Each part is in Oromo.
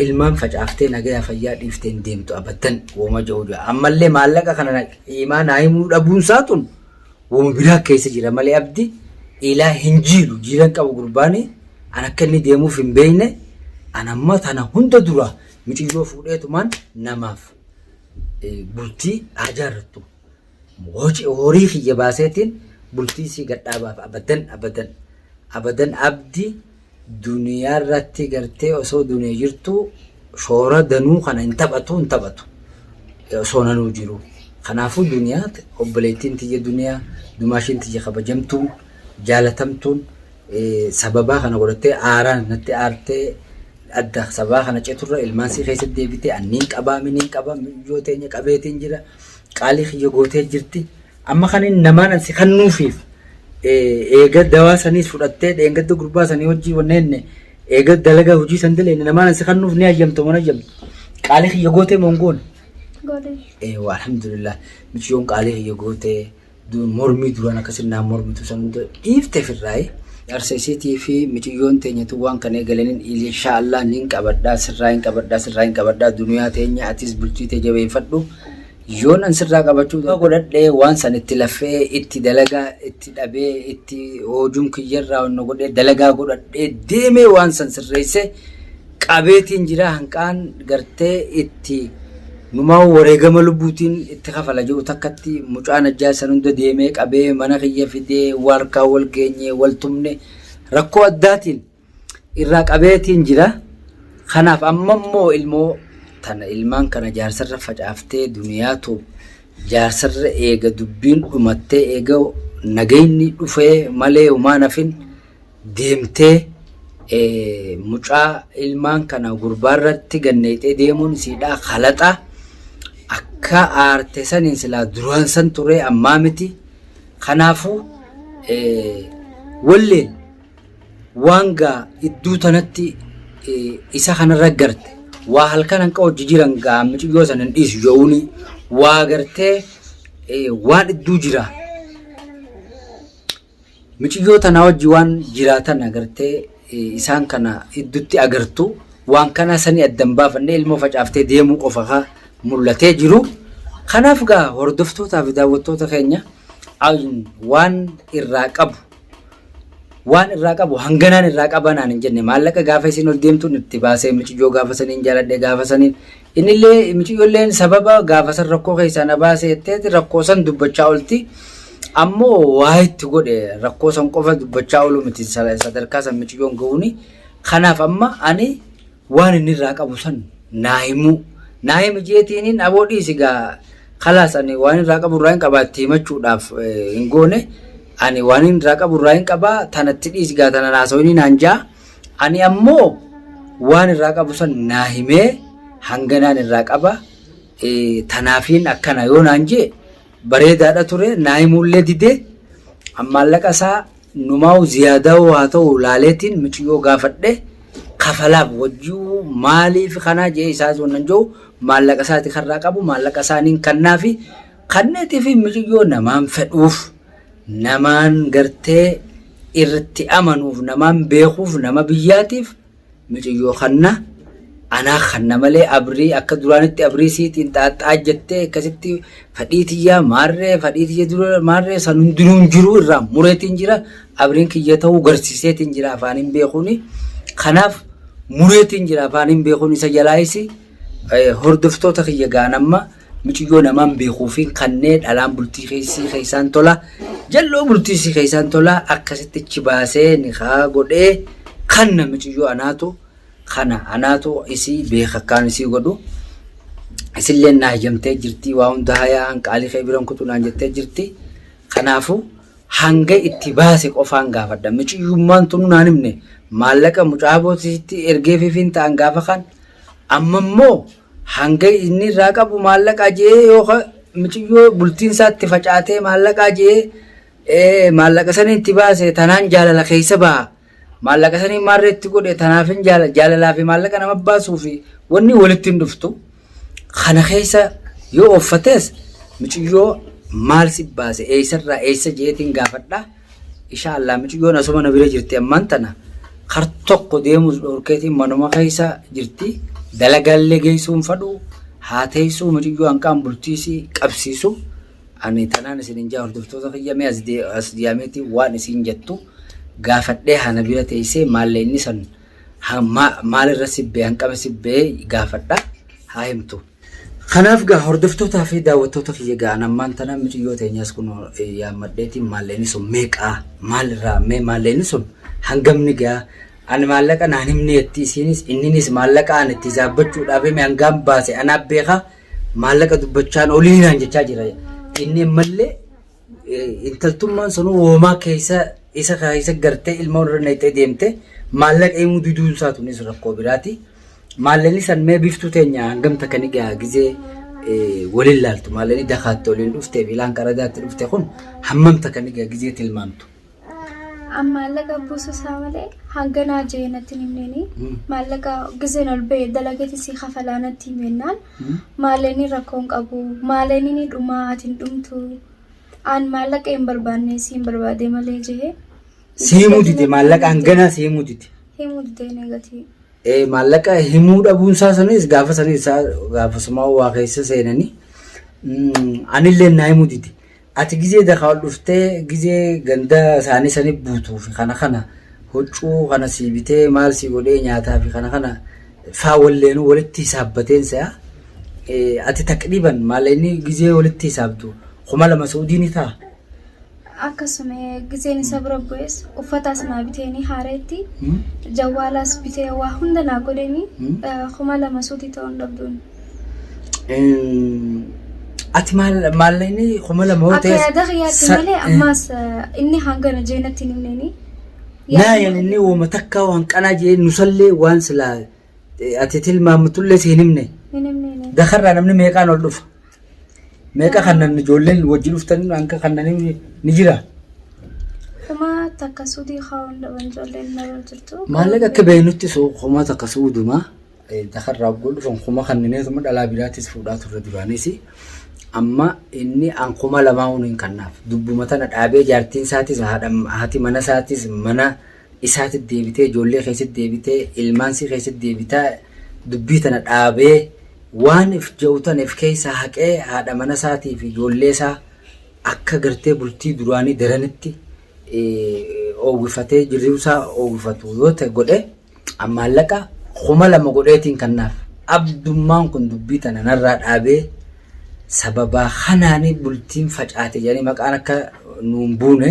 Ilmaan facaaftee nagaya fayyaa dhiiftee hin deemtu abadan woma jedhu jira. Ammallee maallaqa kana himaa naa himuu dhabuun isaa tun woma biraa keessa jira malee abdi ilaa hin jiilu jiilan qabu gurbaani an akka inni deemuuf hin beekne an amma tana hunda dura miciyyoo fuudheetumaan namaaf bultii haa jaarrattu. Horii kiyya baaseetiin bultii isii gadhaabaaf abadan abadan abadan abdi duniyaa irratti gartee osoo duniya jirtu shoora danuu kana hin taphatu hin taphatu osoo nanuu jiru. Kanaafuu duniyaa obboleettiin tiyya duniyaa dumaashiin tiyya kabajamtuun jaalatamtuun sababaa kana godhattee aaraan natti aartee adda sababaa kana ceturra ilmaan sii keessatti deebitee anniin qabaa miniin qaba yoo teenya qabeetiin jira qaalii kiyya gootee jirti. Amma kan inni namaan ansi kannuufiif eega dawaa saniis fudhattee dheengadda gurbaa sanii hojii wanneen eega dalagaa hojii san daleenne namaan ansi kannuuf ni hayyamtu moo hin hayyamtu? Qaalii kiyya gootee moo hin goone? Gootee. Eewa alhamdulillah miciyyoon qaalii kiyya gootee mormii duraan akkasin naan mormitu san hunda dhiifte firraayi. Jaarsa isiitii fi miciyyoon teenya tun waan kana eegalaniin insha Allah nin qabadhaa sirraa hin qabadhaa sirraa hin qabadhaa duniyaa teenya atis bultii tee jabeeffadhu. Yoon an sirraa qabachuu godhadhe waan san itti laffee itti dalagaa itti dhabee itti hoojuun kiyyarraa onna godhee dalagaa godhadhee deemee waan san sirreesse qabeetiin jira hanqaan gartee itti numaa wareegama lubbuutiin itti kafala jiru takkatti mucaan ajjaa san hunda deemee qabee mana kiyya fidee warkaa wal geenye wal tumne rakkoo addaatiin irraa qabeetiin jira. Kanaaf amma immoo ilmoo tana ilmaan kana jaarsarra facaaftee duniyaatu jaarsarra eega dubbiin dhumattee eega nagayni dhufee malee humaan hafin deemtee mucaa ilmaan kana gurbaarratti ganneexee deemuun isiidhaa kalaxa akka aarte saniin silaa duraan san turee ammaa miti. Kanaafuu walleen waan gaa idduu tanatti isa kanarra garte waa halkan hanqa hojii jiran gaa mucayyoo sana hin dhiisu je'uuni waa gartee waan idduu jira mucayyoo tanaa wajji waan jiraatan agartee isaan kana iddutti agartu waan kana sanii addan baafannee ilmoo facaaftee deemuu qofa ka mul'atee jiru. Kanaaf gaa hordoftootaa fi daawwattoota keenya waan irraa qabu waan irraa qabu hanganaan irraa qaba naan hin jenne maallaqa gaafa isin ol deemtuun itti baasee miciyyoo gaafa saniin jaaladhe gaafa saniin innillee miciyyoolleen sababa gaafa san rakkoo keessaa na baasee jetteeti rakkoo san dubbachaa olti ammoo waa itti godhe rakkoo san qofa dubbachaa oolu miti sadarkaa san miciyyoon ga'uuni kanaaf amma ani waan inni irraa qabu san naa himuu naa himi jeetiiniin aboo dhiisi gaa kalaas ani waan irraa qabu irraa hin qabaa itti himachuudhaaf hin goone ani waan inni irraa qabu irraa hin qabaa tanatti dhiisi gaa tana naasawinii naan jaa ani ammoo waan irraa qabu san naa himee hanganaan irraa qaba tanaafiin akkana yoo naan jee bareedaadha ture naa himuullee didee maallaqa isaa Numaa'u ziyaadaa'uu haa ta'u laaleetiin miciyyoo gaafadhe kafalaaf wajjuu maaliif kanaa jee isaas wannan jiru maallaqa isaati karraa qabu maallaqa isaaniin kannaafi kanneetii fi miciyyoo namaan fedhuuf namaan gartee irratti amanuuf namaan beekuuf nama biyyaatiif Miciyyoo kanna anaa kanna malee abrii akka duraanitti abrii siitiin xaaxxaa jettee akkasitti fadhii tiyyaa maarree fadhii tiyya dura maarree san hundinuu hin jiru irraa mureetiin jira abriin kiyya ta'uu garsiiseetiin jira afaan hin beekuuni kanaaf mureetiin jira afaan hin beekuun isa jalaayisi hordoftoota kiyya gaan amma Miciyyoo namaan beekuu fi kannee dhalaan bultii keessii keessaan tola jalloo bultii sii keessaan tola akkasitti ichi baasee nikaa godhee kanna miciyyoo anaatu kana anaatu isii beeka akkaan isii godhu isilleen naa hayyamtee jirti waa hunda hayaa hanqaalii kee biran kutu naan jettee jirti kanaafuu hanga itti baase qofaan gaafadha miciyyummaan tunu naan himne maallaqa mucaa bootitti ergeefiifiin ta'an gaafa kan amma immoo Hanga inni irraa qabu maallaqaa je'ee yoo ka miciyyoo bultiin isaa itti facaatee maallaqaa je'ee maallaqa saniin itti baase tanaan jaalala keessa baha. Maallaqa saniin maarree itti godhe tanaafin jaalalaa fi maallaqa nama baasuu fi wanni walitti hin dhuftu. Kana keessa yoo ooffates miciyyoo maal si baase eessarraa eessa je'eetiin gaafadha. Isha Allah miciyyoon asuma na bira jirti ammaan tana. Kar tokko deemuus dhorkeetiin manuma keessa jirti. Dalagaallee geessuu hin fadhu. Haa teessuu muciyyoo hanqaan bultiisii qabsiisu. Ani tanaan isin hin jaa hordoftoota kiyya mee as diyaameetii waan isiin jettu gaafadhee hana bira teessee maalleenni san maalirra sibbee hanqame sibbee gaafadha haa himtu. Kanaaf gaa hordoftootaa fi daawwattoota kiyya gaa an ammaan tana miciyyoo teenyaas kun yaammadheetiin maalleenni sun meeqaa maalirraa mee maalleenni sun hangamni gaa ani maallaqa naan himne jetti isiinis inninis maallaqa an itti hisaabbachuudhaaf hime hangaan baase anaaf beekaa maallaqa dubbachaan olii naan jechaa jira inni ammallee intaltummaan sunuu woomaa keessa isa keessa gartee ilmoo irra naqxee deemte maallaqa himuu diduun isaa tunis rakkoo biraati. Maallaqni san mee biftuu teenya hangam takka ni gaha gizee waliin laaltu maallaqni dakaatti waliin dhuftee fi ilaan qaradaatti dhufte kun hammam takka ni gaha gizee tilmaamtu. An maallaqa buusu isaa malee hanganaa jee natti hin himneeni. Maallaqa gizeen ol ba'e dalagati si kafalaa natti himennaan maallaqni rakkoo hin qabu. Maallaqni ni dhumaa ati hin dhumtu. An maallaqa hin barbaanne si hin barbaade malee jee. Si himuu dide maallaqa hanganaa si himuu dide. Himuu didee negatii. Maallaqa himuu dhabuun isaa sanis gaafa sanis isaa gaafasumaa waa keessa seenanii anillee naa himuu dide. Ati gizee dakaa ol dhuftee gizee ganda isaanii sani buutuu fi kana kana huccuu kana sii bitee maal sii godhee nyaataa fi kana kana faa walleenuu walitti hisaabbateen se'a. Ati taqriiban maallaqni gizee walitti hisaabdu 2000 Suudii ni ta'a. Akkasuma gizeen isa bira bu'es uffataas naa biteeni haareetti jawwaalaas bitee waa hunda naa godheni 2000 suutii ta'uu hin dhabduun. Ati maal maallaqni 2000 yoo Akka ta'es yaada kiyyaatti malee ammaas inni hangana jee natti hin himneeni. Naa yan inni wooma takka waan qanaa jee nusallee waan silaa ati tilmaamtullee si hin himne. Hin himneeni. Dakarraa namni meeqaan ol dhufa? Meeqa kannan ijoolleen wajji dhuftan hanga kannan ni jira. 1000 suutii kaa'uun dhaban ijoolleen narra jirtu. Maallaqa akka beeknutti 1000 suudumaa dakarraa oggoo dhufan kuma kannineetuma dhalaa biraattis fuudhaa turre duraanis. Amma inni an 2000 hun hin kannaaf. Dubbuma tana dhaabee jaartiin isaatis haati mana isaatis mana isaatti deebitee ijoollee keessatti deebitee ilmaansii keessatti deebitaa dubbii tana dhaabee Waan if ja'u tana if keessaa haqee haadha mana isaatii fi ijoollee isaa akka gartee bultii duraanii daranitti oowwifatee jiruu isaa oowwifatu yoo ta'e godhe maallaqa 2000 godheetiin kannaaf. Abdummaan kun dubbii tana narraa dhaabee sababaa kanaanii bultiin facaate jedhanii maqaan akka nuun buune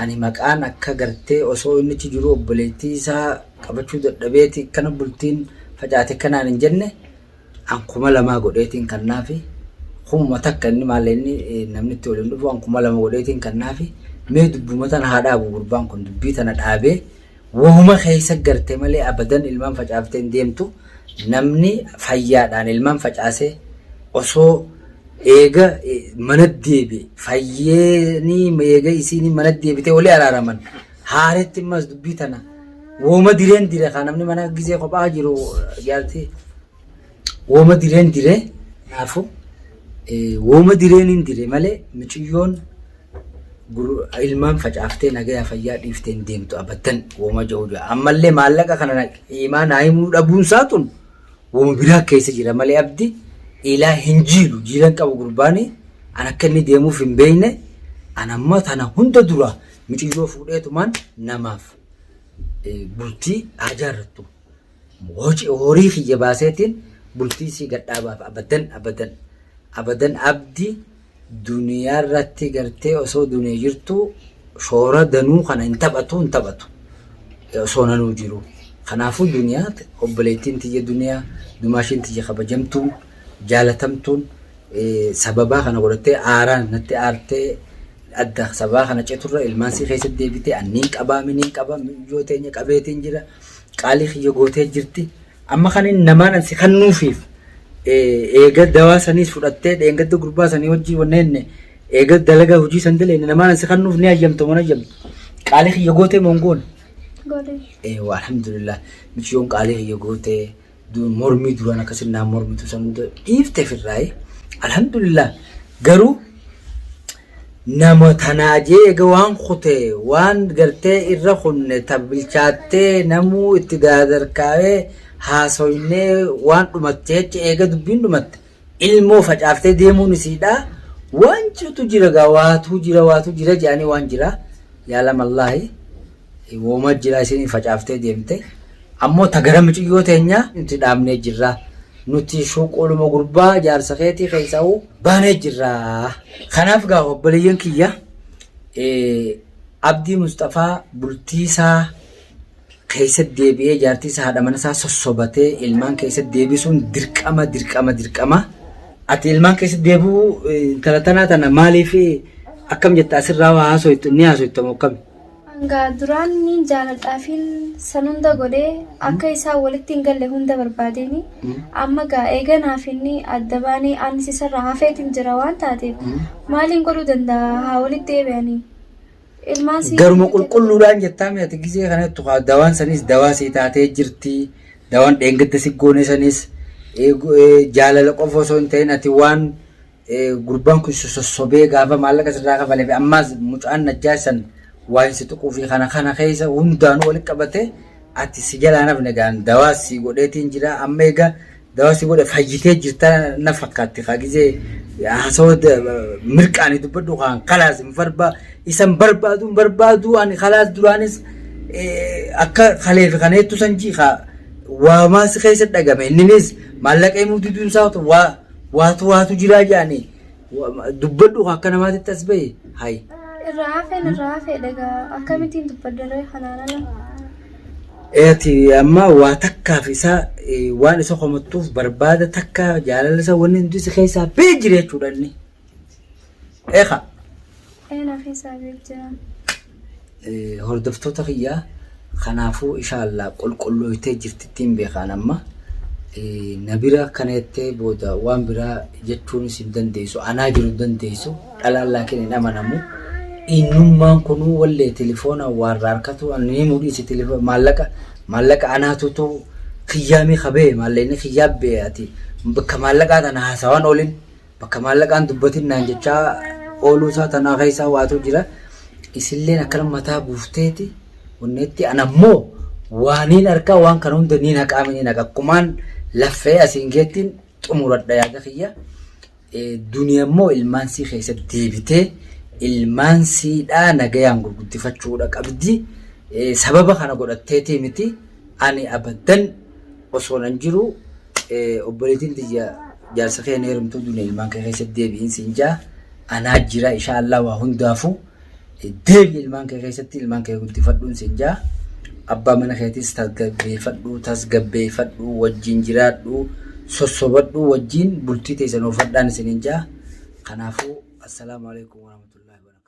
ani maqaan akka gartee osoo inni achi jiru obboleettii isaa qabachuu dadhabeeti akkana bultiin facaate akkanaan hin jenne an 2000 godheetiin kannaafi 1000 inni maal inni namni itti waliin dhufu an 2000 godheetiin kannaafi mee dubbuma tana haa dhaabu gurbaan kun dubbii tana dhaabee wahuma keessa garte malee abadan ilmaan facaaftee hin deemtu namni fayyaadhaan ilmaan facaasee osoo eega mana deebi fayyeenii eega isiin mana deebitee walii araaraman haaretti immas dubbii tana Wooma direen dire kaa namni mana gizee kophaa jiru jaartii wooma direen dire naafu wooma direen hin dire malee miciyyoon ilmaan facaaftee nagaya fayyaa dhiiftee hin deemtu abadan wooma jedhu jira. Ammallee maallaqa kana himaa naa himuu dhabuun isaa tun wooma biraa keessa jira malee abdi ilaa hin jiilu jiilan qabu gurbaani an akka inni deemuuf hin beekne an amma tana hunda dura miciyyoo fuudheetumaan namaaf bultii haa jaarrattu. Horii kiyya baaseetiin bultii isii gadhaabaaf abadan abadan abadan abdi duniyaa irratti gartee osoo duniya jirtu shoora danuu kana hin taphatu hin taphatu osoo nanuu jiru. Kanaafuu duniyaa obboleettiin tiyya duniyaa dumaashiin tiyya kabajamtuun jaalatamtuun sababaa kana godhattee aaraan natti aartee adda sababaa kana ceturra ilmaan sii keessatti deebitee an niin qabaa miniin qaba yoo teenya qabeetiin jira qaalii kiyya gootee jirti amma kan inni namaan an si kannuufiif eega dawaa saniis fudhattee dheengadda gurbaa sanii wajjii wanneen eega dalagaa hojii san daleenne namaan an si kannuuf ni hayyamtu mana hayyamtu qaalii kiyya gootee mongoon Godhe. Eewa alhamdulillah miciyyoon qaalii kiyya gootee mormii duraan akkasin naa mormitu san hunda dhiifte firraayi. Alhamdulillah garuu Nama tanaa jee eega waan kute waan gartee irra kunne ta bilchaattee namuu itti daadarkaawee haasoynee waan dhumatte jecha eega dubbiin dhumatte ilmoo facaaftee deemuun isiidha waan jirutu jira gaa waatuu jira waatuu jira jedhanii waan jira yaalam allaahi wooma jira isin facaaftee deemte ammoo ta gara miciyyoo teenyaa nuti dhaabnee jirra nuti shuquluma gurbaa jaarsa keetii keessaa'u baanee jirra kanaaf gaa obboleeyyan kiyya Abdii Musxafaa bultiisaa keessatti deebi'ee jaartii isaa haadha mana isaa sossobatee ilmaan keessatti deebisuun dirqama dirqama dirqama. Ati ilmaan keessatti deebi'uu intala tanaa tana maaliif akkam jetta asirraa waa haasoytu ni haasoytamu akkami? Hanga duraan niin jaaladhaafiin san hunda godhee akka isaan walitti hin galle hunda barbaadeeni amma gaa eega naaf inni adda baanee anis isarraa hafeetiin jira waan taateef maaliin godhuu danda'a haa walitti deebi'anii. Ilmaan sii Garuma qulqulluudhaan jettaa mi ati gizee kana jettu kaa dawaan sanis dawaa sii taatee jirti dawaan dheengadda si goone sanis jaalala qofa osoo hin ta'in ati waan gurbaan kun si sossobee gaafa maallaqa sirraa kafalee fi ammaas mucaan najjaa san waan si tuquu fi kana kana keessa hundaanuu walitti qabate ati si jalaa nafne gaan dawaa si godheetiin jira amma egaa Dawaa si godhe fayyitee jirta na fakkaatti kaa gizee hasawa mirqaanii dubbadhu kaan kalaas hin barba isan barbaadu hin barbaadu ani kalaas duraanis akka kalee fi kaneettu san jii kaa waamaa si keessa dhagame inninis maallaqa himuu diduun isaa waa waatu waatu jiraa jedhanii dubbadhu akka namaatitti as bahe hayi. Irraa hafeen irraa hafee dhagaa akkamittiin dubbaddaree kanaan ala. Ati amma waa takkaaf isa waan isa komattuuf barbaada takka jaalala isa wanni hundi si keessaa bee jira jechuudha inni. Eeqa. Ee na keessaa bee jira. Hordoftoota kiyya kanaafuu inshallah qulqullooytee jirtittiin beekaan amma na bira kana jettee booda waan biraa jechuunis hin dandeessu anaa jiru hin dandeessu dhalaan laakiin hin amanamu innummaan kunuu wallee telefoona waarra harkatu ani himuu dhiisi telefoona maallaqa maallaqa anaatutu kiyyaamii kabee maallaqni kiyyaa bee ati bakka maallaqaa tana haasawaan oolin Bakka maallaqaan dubbatin naan jechaa ooluu isaa tanaa keessaa waatu jira. Isilleen akkana mataa buufteeti wanneetti ana immoo waaniin harkaa waan kana hunda niin haqaa niin haqa akkumaan laffee asiin geettiin xumuradha yaada kiyya. Duniya immoo ilmaan sii keessa deebitee ilmaan siidhaa nagayaan gurguddifachuudha qabdi. Sababa kana godhatteetii miti ani abaddan osoo nan jiru obboleettiin tiyya jaarsa kee hin heerumtuu duniya ilmaan kee keessa deebi'in siin jaa anaa jira ishaa Allah waa hundaafuu deebi ilmaan kee keessatti ilmaan kee guddifadhuun siin jaa abbaa mana keetis tasgabbeeffadhu tasgabbeeffadhu wajjin jiraadhu sossobadhu wajjin bultii teessan oofadhaan isiniin jaa kanaafuu assalaamu alaikum warahmatullahi wabarakatuh.